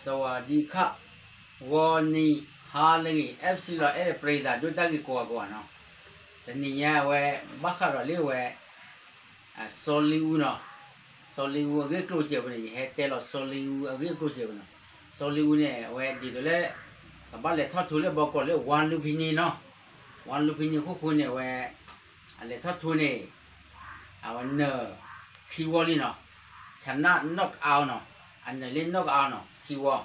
สวัสดีค่ะ ဂီၤနံၤဟါလၢအဂ့ၤ အဲၣ်ပစံလီၤ အဲၣ်ပရံသးဒိၣ်တၢ်ဂ့ၤကိးဂၤကိးဂၤနီၤ, တနံၤညါအဝဲ ဘၣ်ဃးဒီးလၢအဝဲ စီၤလ့အူနီၤ, စီၤလ့အူအဂ့ၢ်အကျိၤစဲးပူၤန့ၣ် ယဟဲတဲလီၤစီၤလ့အူအဂ့ၢ်အကျိၤစဲးပူၤနီၤ, စီၤလ့အူန့ၣ် အဝဲဒ်သိးလၢ ကဘၣ်လဲၤထီၣ်ထိးလၢဘီကီးလၢ ဝါလူဖံန့ၣ်နီၤ, ဝါလူဖံန့ၣ်အခိၣ်ဃိန့ၣ် အဝဲ အလဲၤထီၣ်ထိးန့ၣ် အဝဲနၢၤခံဝီလံနီၤ, ဆနၣ်နီၣ်ကအါနီၤ, အနၢၤလၢနီၣ်ကအါနီၤ ခံဝီ,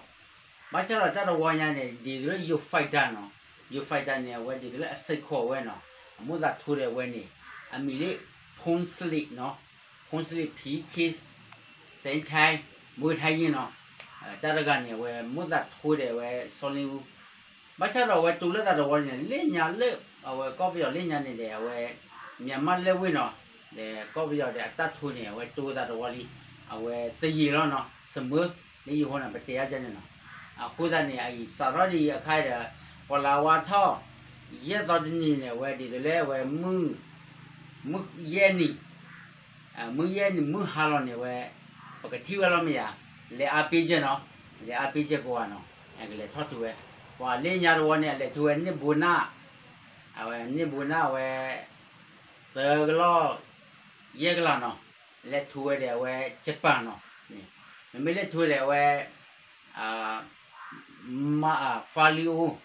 ဘၣ်ဆၣ်ဒီးတၢ်တဝီညါန့ၣ် ဒ်သိးလၢ Eurofighter နီၤ, Eurofighter န့ၣ် အဝဲဒ်သိးလၢအစ့ၢ်ကီးဝဲနီၤ, အမိၣ်သးထိးဒီးအဝဲန့ၣ် အမံၤလၢ Phone Sleep နီၤ, Phone Sleep PK စဲးထဲ မုၢ်ထဲယ့ၣ်နီၤ, တၢ်တဂၤန့ၣ် အဝဲမိၣ်သးထိးဒီးအဝဲစီၤလ့အူ ဘၣ်ဆၣ်ဒီးအဝဲတိၤလၢသးတဝီန့ၣ် လၢညါလၢ အဝဲကီၢ်ပယီၤလၢညါန့ၣ်ဒီး အဝဲ မြန်မာ့လက်ဝှေ့နီၤ, ဒီးကီၢ်ပယီၤဒီးအတၢ်ထိးန့ၣ် အဝဲတိၤသးတဝီလံ, အဝဲသယံၤလီၤနီၤ, စမၢ လၢယဟိန့ၣ် ပတဲအါန့ၣ်နီၤ, အဃိသတးန့ၣ် အအံၤစးထီၣ်ဒ်အံၤအခါဒီး ပှၤလၢအဝါထီၣ် ယဲၢ်သီတနံၤန့ၣ် အဝဲဒ်သိးလၢအဝဲ မုၢ်ယဲၢ်နံၤ မုၢ်ယဲၢ်နံၤမုၢ်ဟါလီၤန့ၣ်ဝဲ ပကထံၣ်ဝဲလီၤမ့ၢ်ယၤ, လဲၤအါပ့ကဲနီၤ, လဲၤအါပ့ကဲကိးဂၤနီၤ, ကလဲၤထီၣ်ထိးဝဲ, ပှၤလၢညါတဝီန့ၣ် အလဲၤထိးဝဲန့ၢ်ဘိးနၢ်, အဝဲန့ၢ်ဘိးနၢ်ဝဲ သၢကလီၢ် ယဲၢ်ကလးနီၤ, လဲၤထိးဝဲဒီးအဝဲ Japan နီၤ, မ့မ့ၢ်လဲၤထိးဒီးအဝဲ Fabio,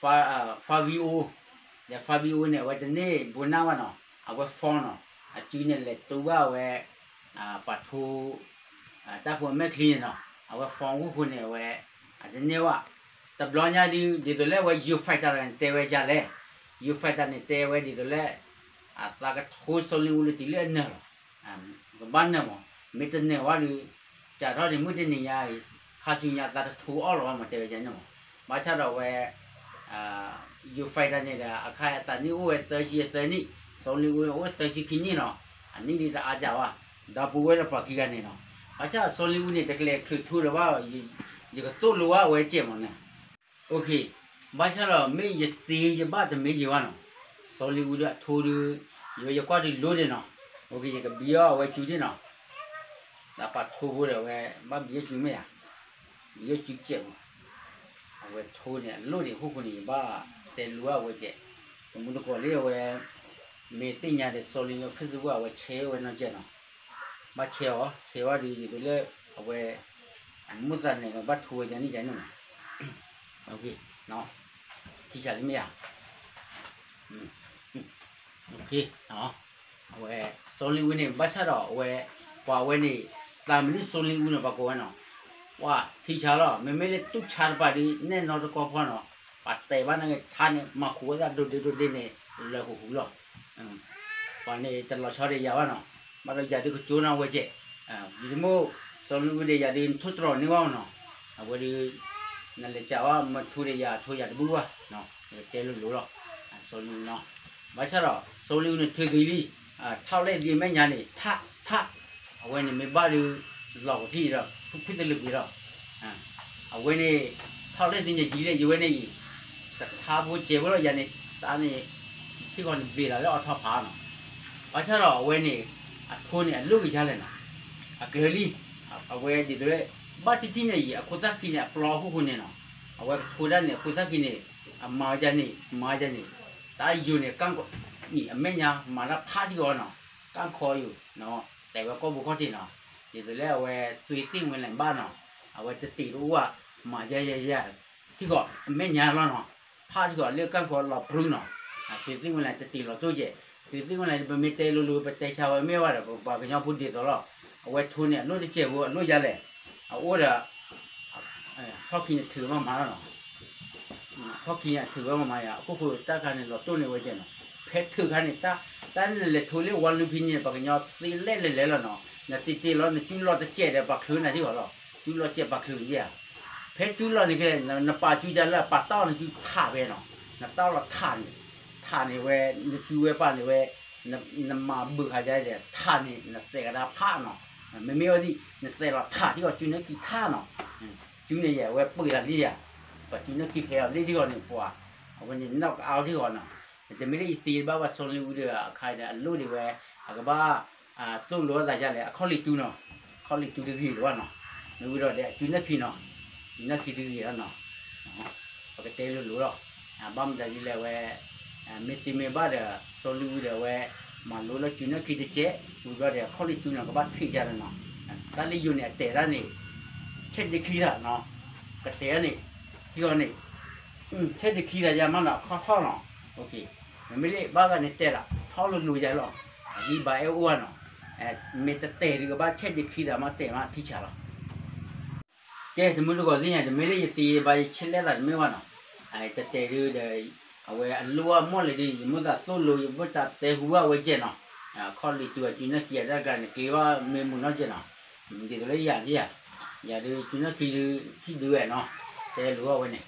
Fabio, ဒီး Fabio န့ၣ် အဝဲတန့ၢ်ဘိးနၢ်ဘၣ်နီၤ, အဝဲ phone နီၤ, အစုန့ၣ် လဲၤတိဘၣ်အဝဲ ပှၤထိး တၢ်ဖိအမဲာ်ချံန့ၣ်နီၤ, အဝဲ phone အခိၣ်ဃိန့ၣ် အဝဲ အတန့ၢ်ဘၣ်, တဘျီညါဒ် ဒ်သိးလၢအဝဲ Eurofighter န့ၣ် တဲဝဲဒ်လဲၣ်, Eurofighter န့ၣ် တဲဝဲဒ်သိးလၢ အသးကထိးစီၤလ့အူလၢတုၤလၢအနၢၤလီၤ, ကဘၣ်နၢၤမး, မ့ၢ်တနၢၤဝဲဒီး စးထီၣ်ဒ်မုၢ်တနံၤညါအံၤ ခါဆူညါသးတထိးအီၣ်လီၤဘၣ်မး တဲဝဲန့ၣ်မး, ဘၣ်ဆၣ်ဒီးအဝဲ Eurofighter န့ၣ်ဒီး အခါအသးနံၣ်အိၣ်ဝဲသၢဆံအသၢနံၣ်, စီၤလ့အူန့ၣ်အိၣ်သၢဆံခံနံၣ်နီၤ, အနံၣ်ဒ်တအါစှၤဘၣ်, ဒီပုၢ်ဝဲၢ်ဒီးပှၤခံဂၤန့ၣ်နီၤ, ဘၣ်ဆၣ်စီၤလ့အူန့ၣ် တကျဲၤချုးထိးလၢၤဘၣ်, ယကသိၣ်လိဝဲအဝဲစဲးမးန့ၣ် ဘၣ်ဆၣ်ဒီး မ့ၢ်ယသ့ယဘၣ်တမ့ၢ်ယဘၣ်နီၤ, စီၤလ့အူဒီးအထိးဒီး ယဝဲယကွၢ်ဒုးလိဒဲးနီၤ, ယကဘံအီၣ်အဝဲစုဒဲးနီၤ, တၢ်ပာ်ထိးဖိဒီးဝဲ ဘၣ်ဘံအီၣ်စုမ့ၢ်ဧါ, ဘံအီၣ်စုစဲးမး, အဝဲထိးန့ၣ် အလိၣ်န့ၣ် အခိၣ်ဃိန့ၣ် ယဘၣ်တဲလိဝဲအဝဲစဲး, တမူတကိးလၢအဝဲ မ့ၢ်သ့ၣ်ညါဒီးစီၤလ့အူ Facebook အဝဲဆဲးဝဲနီၢ်ကဲးနီၤ, ဘၣ်ဆဲးအီၤ ဆဲးဝဲဒီးဒ်သိးလၢ အဝဲ အမိၣ်သးန့ၣ်ဒီးဘၣ်ထိးဝဲယၤန့ၣ်ယၤန့ၣ်မး, ထံဆးလံမ့ၢ်ဧါ, အဝဲ စီၤလ့အူန့ၣ် ဘၣ်ဆၣ်ဒီးအဝဲ ပှၤဝဲန့ၣ် သးမနုၤစီၤလ့အူန့ၣ် ပှၤကိးဝဲနီၤ, ပှၤထံဆးလီၤ မ့မ့ၢ်လၢတူၢ်ဆါတပၤဒီး နဲၣ်နီတကီၢ်ဖီနီၤ, ပှၤတဲဘၣ်န့ၣ်ထါန့ၣ် မၤဃူဝဲဒၣ်ဒိၣ်ဒ့ဒိၣ်ဒ့န့ၣ် လၢာ်ဟူးဟူးလီၤ, ပှၤန့ၣ်တလီၤဆီဒီးယၤဘၣ်နီၤ, ဘၣ်ဒီးယၤဒုးကကၠိနီၤဝဲကဲး, ယဆိကမိၣ် စီၤလ့အူဒီးယၤဒုး နထိၣ်တြီၤန့ၢ်ဘၣ်နီၤ, အဝဲဒုး နလဲၤစးဝဲ မထိးဒီးယၤ ထိးယၤတဘူၣ်ဘၣ်, ယကတဲလိၤလိၤလီၤ, စီၤလ့အူနီၤ, ဘၣ်ဆၣ်ဒီး စီၤလ့အူန့ၣ်ထုးသံလံ, ထီၣ်လဲၣ်သံအမဲာ်ညါန့ၣ် ထးထး, အဝဲန့ၣ်မ့ၢ်ဘၣ်ဒုး လီၤကထံၣ်ဒီး ဖုတလၢာ်ကွံာ်လီၤ, အဝဲန့ၣ် ထီၣ်လဲၣ်သံန့ၣ်ယံာ်လဲၣ် ယဝဲန့ၣ်အံၤ တထါဖိစဲးဖိလီၤ ယၤန့ၣ် တၢ်န့ၣ် ထံၣ်ဃီန့ၣ်ဘျ့းလီၤလၢအီၣ်ထီၣ်ဖးနီၤ, ဘၣ်ဆၣ်ဒီးအဝဲန့ၣ် အထိးန့ၣ် အလိၣ်ကယၤလဲၣ်နီၤ, အကျၢၤလံ, အဝဲဒ်သိးလၢ ဘၣ်ထံၣ်ထံၣ်န့ၣ်အံၤ အခိၣ်သၣ်ခံန့ၣ် အပျီအခိၣ်ဃိန့ၣ်နီၤ, အဝဲကထိးဒၣ်န့ၣ် အခိၣ်သၣ်ခံန့ၣ် အမၤဝဲဒ်န့ၣ် မၤဝဲဒ်န့ၣ်, တၢ်ယိာ်န့ၣ် ကၣ်န့ၣ် အမဲာ်ညါ မၤတၢ်ဖးထံဃီနီၤ, ကၣ်ခီယိာ်နီၤ, တဲဝဲကီၢ်ပူၤခီၣ်ထံးနီၤ, ဒ်သိးလၢအဝဲ သွေးသင့်ဝင်လာဘၣ်နီၤ, အဝဲတတ့ၤတအိၣ်ဘၣ်, မၤယၤယၤယၤ ထံဃီ အမဲာ်ညါလီၤနီၤ, ဖးထံဃီလၢကၣ်ခီလီၤပြူနီၤ, သွေးသင့်ဝင်လာ တတ့ၤလီၤတိၢ်ကဲး, သွေးသင့်ဝင်လာ ပမ့ၢ်တဲလိၤလိၤ ပတဲဆါဝဲမ့ၢ်ဝဲဒီး ပပှၤကညီဖိဒ်သိးလီၤ, အဝဲထိးန့ၣ် အလိၣ်တစဲးဖိ အလိၣ်ယၤလဲၣ်, အအိၣ်ဒီး ဖီၣ်ခံန့ၣ်ထုးဝဲမးမးလီၤနီၤ, ဖီၣ်ခံန့ၣ်အထုးဝဲမးမးယၤ အခိၣ်ဃိတၢ်ခါန့ၣ် လီၤတိၢ်န့ၢ်ဝဲကဲးနီၤ, ဖဲထုးခါန့ၣ် တၢ် တၢ်နလဲၤထိးလၢဝါလူဖံန့ၣ် ပှၤကညီသ့လဲၣ်လဲၣ်လဲၣ်လီၤနီၤ, နတ့ၤတ့ၤလီၤ နစုလီၤတစဲးဒီးပှၤချုးနၤထံဃီလီၤ, စုလီၤစဲးပှၤချုးန့ၣ်ဧါ, ဖဲစုလီၤန့ၣ်ကဲ နပာ်စုဒ်လၢပာ်တီၢ်နစုထးဖဲနီၤ, နတီၢ်လီၤထးန့ၣ်, ထးန့ၣ်ဝဲ နစုဝဲပာ်န့ၣ်ဝဲ နမၤဘုးခါယါဒီး ထးန့ၣ် နသဲးကဒါဖးနီၤ, မ့မ့ၢ်ဝဲဒ် နသဲးလီၤထးထံဃီ စုနၢ်ကံထးနီၤ, စုန့ၣ်ယဲ အဝဲပှ့ၤလီၤလံယၤ, ပှၤစုနၢ်ကံဖဲအီၤလံထံဃီန့ၣ် ပှၤ အဝဲန့ၣ်နီၢ်ကအါထံဃီနီၤ, တမ့ၢ်လၢယသ့ဘၣ်ဘၣ်စီၤလ့အူဒီးအခါဒီး အလိၣ်ဒံးဝဲ အကဘၣ် သိၣ်လိအသးယါလဲၣ် အခီၣ်လံၤတူနီၤ, အခီၣ်လံၤတူတဂ့ၤလၢၤဘၣ်နီၤ, မ့ၢ်ဝံၤဒီး အစုနၢ်ခံနီၤ, စုနၢ်ခံတဂ့ၤလီၤနီၤ, ပကတဲလိၤလိၤလီၤ, ဘၣ်မတၤဒ်လဲၣ်ဝဲ, မ့ၢ်သ့မ့ၢ်ဘၣ်ဒီး စီၤလ့ဝံဒီးအဝဲ မၤလိလၢစုနၢ်ခံတကဲး, ဝံၤဘျီဒီး ခီၣ်လ့ၤတုၤနီၤ ကဘၣ်ထံးကဒီးနီၤ, တၢ်လၢယိၤန့ၣ် အတဲာ်ဒၣ်န့ၣ် ဆဲးဒ့ခံသးနီၤ, ကတဲာ်ဒၣ်န့ၣ် ထံဃီန့ၣ် ဆဲးဒ့ခံသးယါမးနီၤ အခီၣ်ထီၣ်နီၤ, မ့မ့ၢ်လၢဘၣ်ဂၤန့ၣ်တဲာ်လီၤ ထီၣ်လိၤလိၤယါလီၤ, အဂံၢ်ဘါအဲၣ်အိၣ်ဘၣ်နီၤ, မ့ၢ်တတဲာ်ဒုးကဘၣ်ဆဲးဒ့ခံသးမး တဲာ်မးထံဆးလီၤ. ကဲတမုၢ်တကိးသ့ၣ်ညါ တမ့ၢ်လၢယသ့ယဘၣ်ယဆဲးလဲၣ်သးတမ့ၢ်ဘၣ်နီၤ, တတဲာ်ဒုးဒီး အဝဲအလိၣ်အမီၢ်လဲၣ်ဒုး ယမိၢ်သးသိၣ်လိ ယမိၢ်သးတဲဟူဘၣ်ဝဲကဲနီၤ, ခီၣ်လ့ၤတုၤအစုနၢ်ခံအတၢ်ကျါန့ၣ် ကျ့ၤဘၣ်မ့ၢ်မုာ်နီၢ်ကဲနီၤ, ဒ်သိးလၢယၤဒ်ယၤ, ယၤဒုးစုနၢ်ခံဒုး ထံၣ်ဒုးဝဲနီၤ, တဲလိၤဘၣ်ဝဲန့ၣ်,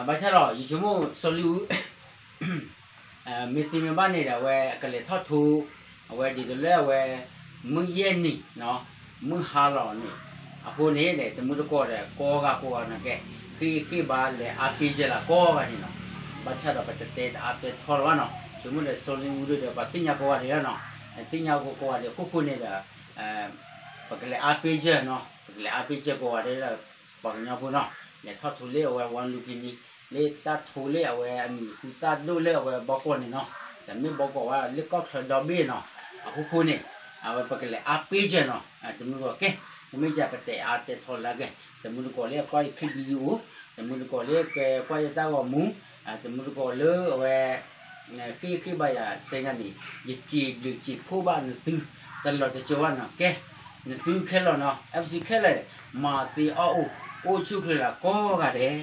ဘၣ်ဆၣ်ဒီး ယဆိကမိၣ်စီၤလ့ဝံ မ့ၢ်သ့မ့ၢ်ဘၣ်န့ၣ်ဒီး အဝဲကလဲၤထီၣ်ထိ, အဝဲဒ်သိးလၢအဝဲ မုၢ်ယဲၢ်နံၤ, မုၢ်ဟါလီၤန့ၣ်, အဃိန့ၣ်ဒီး တမုၢ်တကိးဒီး ကိးဂၤကိးဂၤန့ၣ်ကဲ, ဃ့ဃ့ဘါလဲၤအါပ့ကၢၢ်လၢကိးဂၤန့ၣ်နီၤ, ဘၣ်ဆၣ်ဒီးပတတဲတအါတဲထီလၢၤဘၣ်နီၤ, ဆိကမိၣ်ဒီးစီၤလ့ဝံဒီး ပှၤသ့ၣ်ညါကိးဂၤဒဲးလီၤနီၤ, သ့ၣ်ညါကိးဂၤဒဲးအခိၣ်ဃိန့ၣ်ဒီး ပကလဲၤအါပ့ကၢၢ်နီၤ, ပကလဲၤအါပ့ကၢၢ်ကိးဂၤဒဲးလၢ ပှၤကညီဖိနီၤ, လဲၤထီၣ်ထိလၢအဝဲ ဝါလူဖံနံၤ, လၢတၢ်ထိလၢအဝဲအမံၤဟူသၣ်ဒိၣ်လၢအဝဲဘီကီၢ်န့ၣ်နီၤ, တမ့ၢ်ဘီကီၢ်ဝဲလၢကီၢ်ချၢဒီဘ့ၣ်နီၤ, အခိၣ်ဃိန့ၣ်, အဝဲပကလဲၤအါပ့ကၢၢ်နီၤ, တမုၢ်တကိးကဲ, တမ့ၢ်ယၤပတဲအါတဲထီလၢကဲ, တမုၢ်တကိးလၢကွၢ်ယ clip video, တမုၢ်တကိးလၢကွၢ်ယတၢ်ဂီၤမူ, တမုၢ်တကိးလၢအဝဲ ဃ့ဃ့ဘါယၤစဲညါန့ၣ်, ယစံးဘျုးစံးဖှိၣ်ဘၣ်နသု တလီၤတကီဘၣ်နီၤ, ကဲ, နသုခဲလၢာ်နီၤ, FC ခဲလၢာ်, မၤသ့အီၣ်အိၣ်, အိၣ်ဆူၣ်ချ့လၢကိးဂၤဒဲး